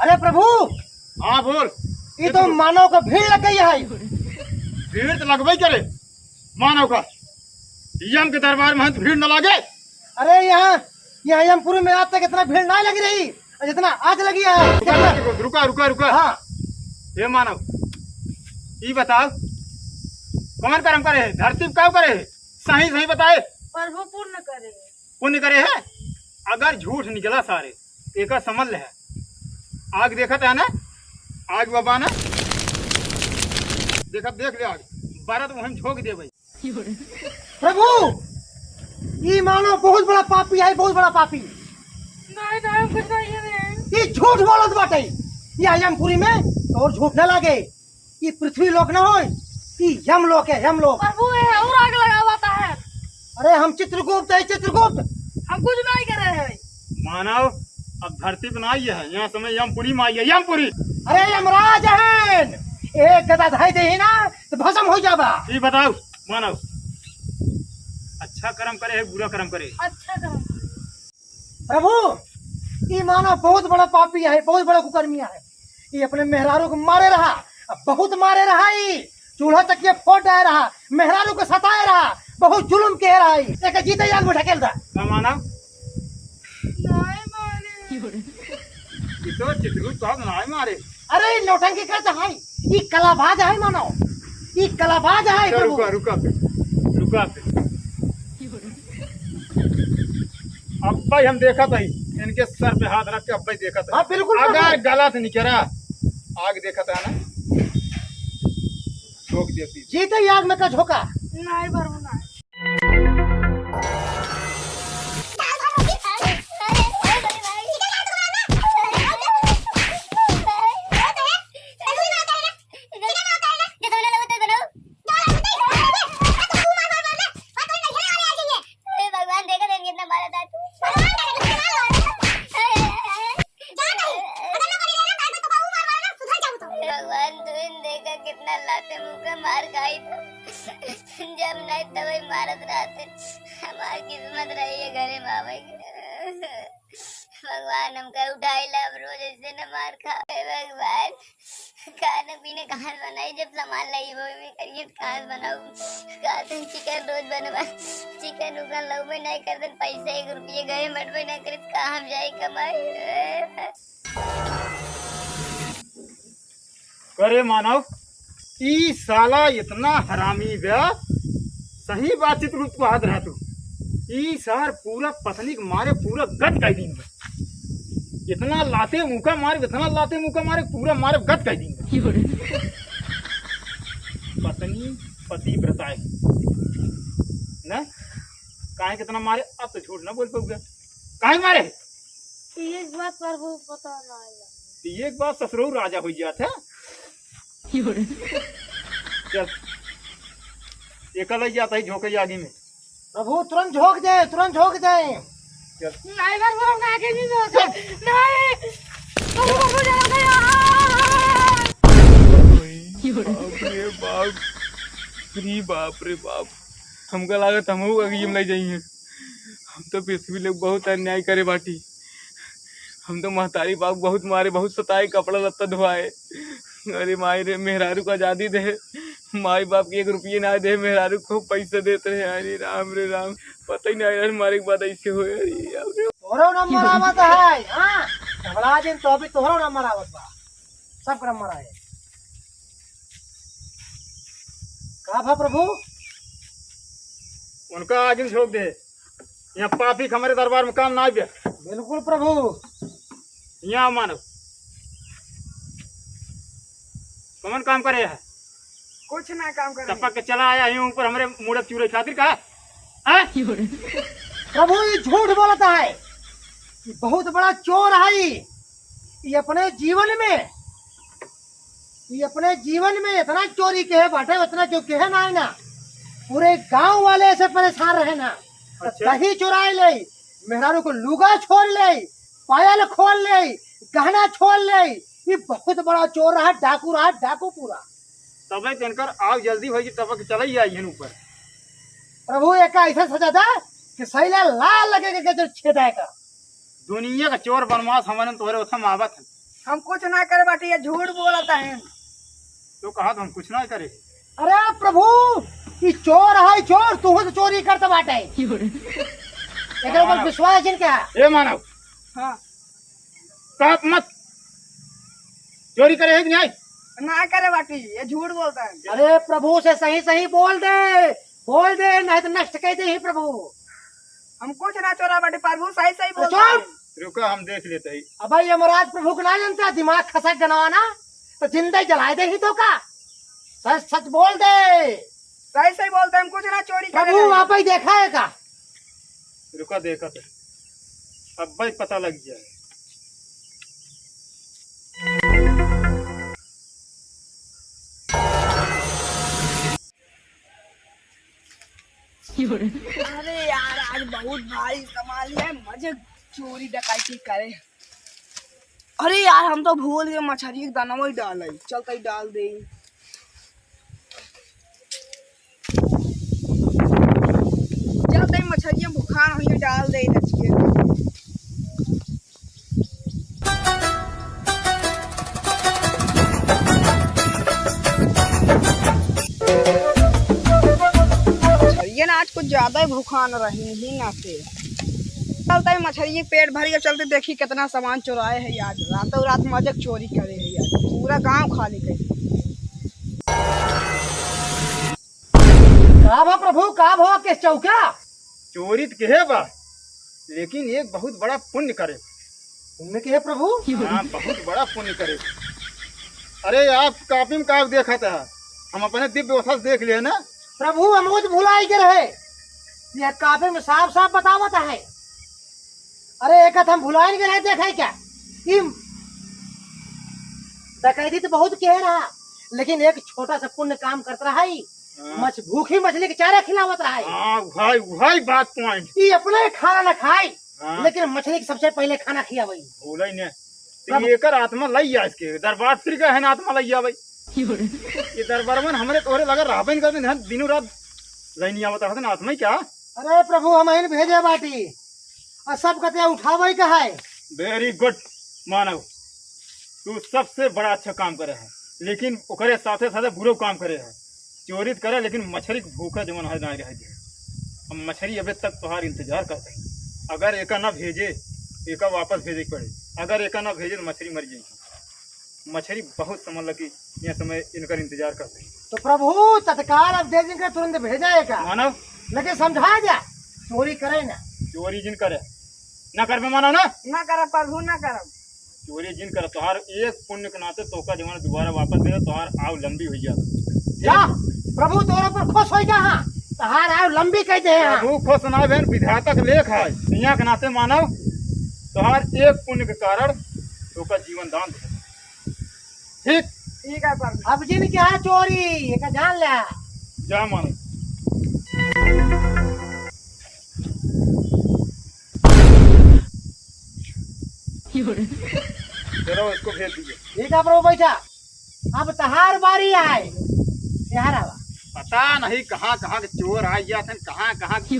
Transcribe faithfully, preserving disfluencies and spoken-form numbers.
अरे प्रभु, हाँ, बोल। ये तो मानव का भीड़ लग गई है। भीड़ तो लगबे करे, मानव का। यम के दरबार में तो भीड़ न लगे। अरे, यहाँ, यहाँ यमपुरी में आज तक इतना भीड़ नहीं लगी रही, जितना आज लगी है। रुका, रुका, रुका, रुका। हाँ। ये मानव, ये बताओ, कौन कर्म करे है, धरती पे का करे है? सही सही बताए। प्रभु पुण्य करे। पुण्य करे है। अगर झूठ निकला सारे, एका समझ ले है। आग देखत है ना, आग बाबा ना, देखत, देख ले आग, बरत वहीं झोंक दे भाई। प्रभु, ई मानव बहुत बड़ा पापी है, बहुत बड़ा पापी। नहीं, नहीं, कुछ नहीं है। ई झूठ बोलत बाटे। ई यमपुरी में और झूठ ना लागे। ई पृथ्वी लोक ना होय, ई यम लोक है, यम लोक। प्रभु, ये और आग लगावत है। अरे, हम चित्रगुप्त है, चित्रगुप्त। हम कुछ नहीं करे है। मानव, अब धरती पे ना आई है, यहाँ समय यमपुरी में आई है, यमपुरी। अरे, यमराज हैं, एक गदा धाई दे ना, तो भस्म हो जाबा। ये बताओ, मानव, अच्छा कर्म करे है, बुरा कर्म करे? अच्छा कर्म। प्रभु, ई मानव बहुत बड़ा पापी है, बहुत बड़ा कुकर्मी है। ई अपने मेहरारू को मारे रहा, अब बहुत मारे रहा ई। चूल्हा तक के फोड़ डाय रहा, मेहरारू को सताए रहा, बहुत जुल्म के रहा ई। एक जीते जान में ढकेल दा। का मानव? नहीं मारे। ई तो चित्रगुप्त तो नहीं मारे। अरे, ई नौटंकी करता है, ई कलाबाज है मानव, ई कलाबाज है अच्छा, प्रभु। रुका, रुका पे, रुका पे। अब भाई हम देखत हई, इनके सर पे हाथ रख के अब भाई देखत हई। हाँ, बिल्कुल, अगर बिल्कुल। गलत निकरा, आग देखत है ना, झोंक देती। जीते ही आग में का झोंका। नहीं, प्रभु, नहीं। हे भगवान, देखा था कितना मारा था तू। भगवान, तू इन देखा कितना लाते मुँह का मार खाई था। जब नहीं तब ही मारत रहते। हमार किस्मत रही है घरे में आवे के। भगवान, हमका उठाई ला, अब रोज ऐसे न मार खा। हे भगवान, खाने पीने कहाँ से बनाई, जब सामान लाई वो भी करिए तो कहाँ से बनाऊ? कहाँ से चिकन रोज बनवा, चिकन उकन लऊ में नहीं कर देन, पैसा एक रुपये गए मटबे नहीं करे, कहाँ हम जाए कमाए? करे मानव, ई साला इतना हरामी बे, सही बातचीत रूप को हाथ रहा तू। ई सार पूरा पत्नी के मारे पूरा गत कर दिन बे। इतना लाते मुका मारे, इतना लाते मुका मारे, पूरा मारे गत कर दिन बे। पत्नी पतिव्रता है ना, काहे कितना मारे, अब तो झूठ ना बोल पाऊगा, काहे मारे? एक बात प्रभु पता ना है। एक बात ससुरो राजा हो जात है। चल, एकल ही जाता है झोंके आगे में। प्रभु, तुरंत झोंक दे, तुरंत झोंक दे। चल। नहीं, प्रभु, हम आगे नहीं झोंके। नहीं। प्रभु, प्रभु, जाओ, जाओ। बाप रे बाप, रे बाप, हमका लागत हमहू आगे में लग जाइए। हम तो पृथ्वी लोग बहुत अन्याय करे बाटी। हम तो महतारी बाप बहुत मारे, बहुत सताए, कपड़ा लत्ता धोआए। अरे माई रे, मेहरारू को आजादी दे, माई बाप के एक रुपये ना दे, मेहरारू को खूब पैसा देत रहे। अरे राम रे राम, पता ही नहीं यार, मारे के बाद ऐसे होए। अरे बाप रे। तोहरो नंबर आवत है, हाँ? घबरा जिन, तो अभी तोहरो नंबर आवत बा, सब नंबर आए। का भा प्रभु? उनका आगे झोंक दे। यहाँ पापी के हमारे दरबार में काम ना आवे। बिल्कुल प्रभु। यहाँ मानव कौन काम करे है? कुछ ना काम करे। टपक के चला आया है ऊपर हमारे मुड़क चूरे खातिर का? हैं? प्रभु, ये झूठ बोलता है, ये बहुत बड़ा चोर है। ये अपने जीवन में, ये अपने जीवन में इतना चोरी के है बाटे, उतना क्यों के है ना, है ना। पूरे गांव वाले ऐसे परेशान रहे ना। अच्छा। दही चुराए ले, मेहरारू को लुगा छोड़ ले, पायल खोल ले, गहना छोड़ ले। ये बहुत बड़ा चोर रहा, डाकू रहा, डाकू पूरा। तबे तो इनकर आग जल्दी होई कि टपक चला ही आई ऊपर। प्रभु, एक ऐसा सजा दा कि सैला लाल लगे के जो छेदा का। दुनिया का चोर बनमास हमारे तोरे उठम आवत है। हम कुछ ना करे बाटी, ये झूठ बोलत है। तो कहा तो हम कुछ ना करे। अरे प्रभु, ई चोर है, चोर, तू तो चोरी करत बाटे। एकरे ऊपर विश्वास जिन क्या? ए मानव, हाँ। पाप मत, चोरी करे है कि नहीं? ना करे बाटी, ये झूठ बोलत है। अरे प्रभु से सही सही बोल दे, बोल दे, नहीं तो नष्ट कइ देही प्रभु। हम कुछ ना चोरा बाटी प्रभु, सही सही बोलत है। रुका, हम देख लेत ही। अबे यमराज प्रभु के ना जनता, दिमाग खसक गनवा ना, तो जिंदा ही जलाए देही तोका। सच सच बोल दे। सही सही बोलत है, हम कुछ ना चोरी करे प्रभु। आप ही देखा है का? रुका, देखत है, अब भाई पता लग जाए। अरे यार, आज बहुत भारी सामान है, मजे चोरी डकैती करे। अरे यार, हम तो भूल गए मछरी के दानवा ही डाले, चलते ही डाल दे। चलते ही मछरिया भुखान हुई, डाल दे रचिए। मछरिया ना आज कुछ ज्यादा ही भुखान रही ही ना से। चलते ही मछरिया पेट भर के चलते देखी कितना सामान चुराए है आज। रातों रात मजे चोरी करे है आज। पूरा गांव खाली कर दिया। का भा प्रभु, का भा के चौका? चोरी त केहे बा, लेकिन एक बहुत बड़ा पुण्य करे। पुण्य केहे प्रभु? हाँ, बहुत बड़ा पुण्य करे। अरे, आप कापी में का देखत है? हम अपने दिव्य ओसा से देख लिए ना। प्रभु, हम वो तो भुलाई के रहे। यह कापी में साफ साफ बतावत है। अरे, एक हम भुलाइन के रहे, देखे क्या? ई डकैती तो बहुत केहे रहा, लेकिन एक छोटा सा पुण्य काम करत रहा ही। हाँ। मछ-, भूखी मछली के चारा खिलावत रहा ही। हाँ, उहाई, उहाई बात point। ई अपने खाना ना खाई, हाँ। लेकिन मछली के सबसे पहले खाना खियावई। भूलई ने। तो प्रभु। एकर आत्मा लई आ इसके, दरबार फिर गए हैं ना, आत्मा लई आ भाई। ये दरबार में हमरे तोहरे लगे रहबे नहीं करते, हम दिनों रात लई नहीं आवत रहते ना, आत्मा ही क्या? अरे प्रभु, हम ही भेजे बाटी। आ सब कते उठावे का है। Very good मानव, तू सबसे बड़ा अच्छा काम करे है, लेकिन ओकरे साथे साथे बुरो काम करे है। चोरी त करे, लेकिन मछरी के भूखा जवन है ना रह दे। हम मछरी अबे तक तोहार इंतजार करते हैं। अगर एका ना भेजे, एका वापस भेजे के पड़े। अगर एका ना भेजे तो मछरी मर जाएगी। मछरी बहुत समय लगी, यह समय इनकर इंतजार करते हैं। तो प्रभु तत्काल अब दे दिन के तुरंत भेजा है का? मानव। लेकिन समझा जा, चोरी करे ना। चोरी जिन करे, ना करबे मानव ना। ना करब प्रभु, ना करब। चोरी जिन करे, तोहार एक पुण्य के नाते तोका जवन दोबारा वापस दे, तोहार आव लंबी हो जाए। जा, प्रभु तोरे पर खुश होई का? हाँ, तोहार आव लंबी कह दे। हाँ। प्रभु खुश ना भेन, विधाता के लेख है। दुनिया के नाते मानव, तोहार एक पुण्य के कारण तोका जीवन दान दे। ठीक। ठीक है प्रभु। अब जिन क्या चोरी, एका जान ले। जा मानो। चलो, इसको भेज दीजिए। ठीक है प्रभु, बैठा। अब तहार बारी आए। यहाँ रहा। पता नहीं कहाँ कहाँ के चोर आ गया था, कहाँ कहाँ के।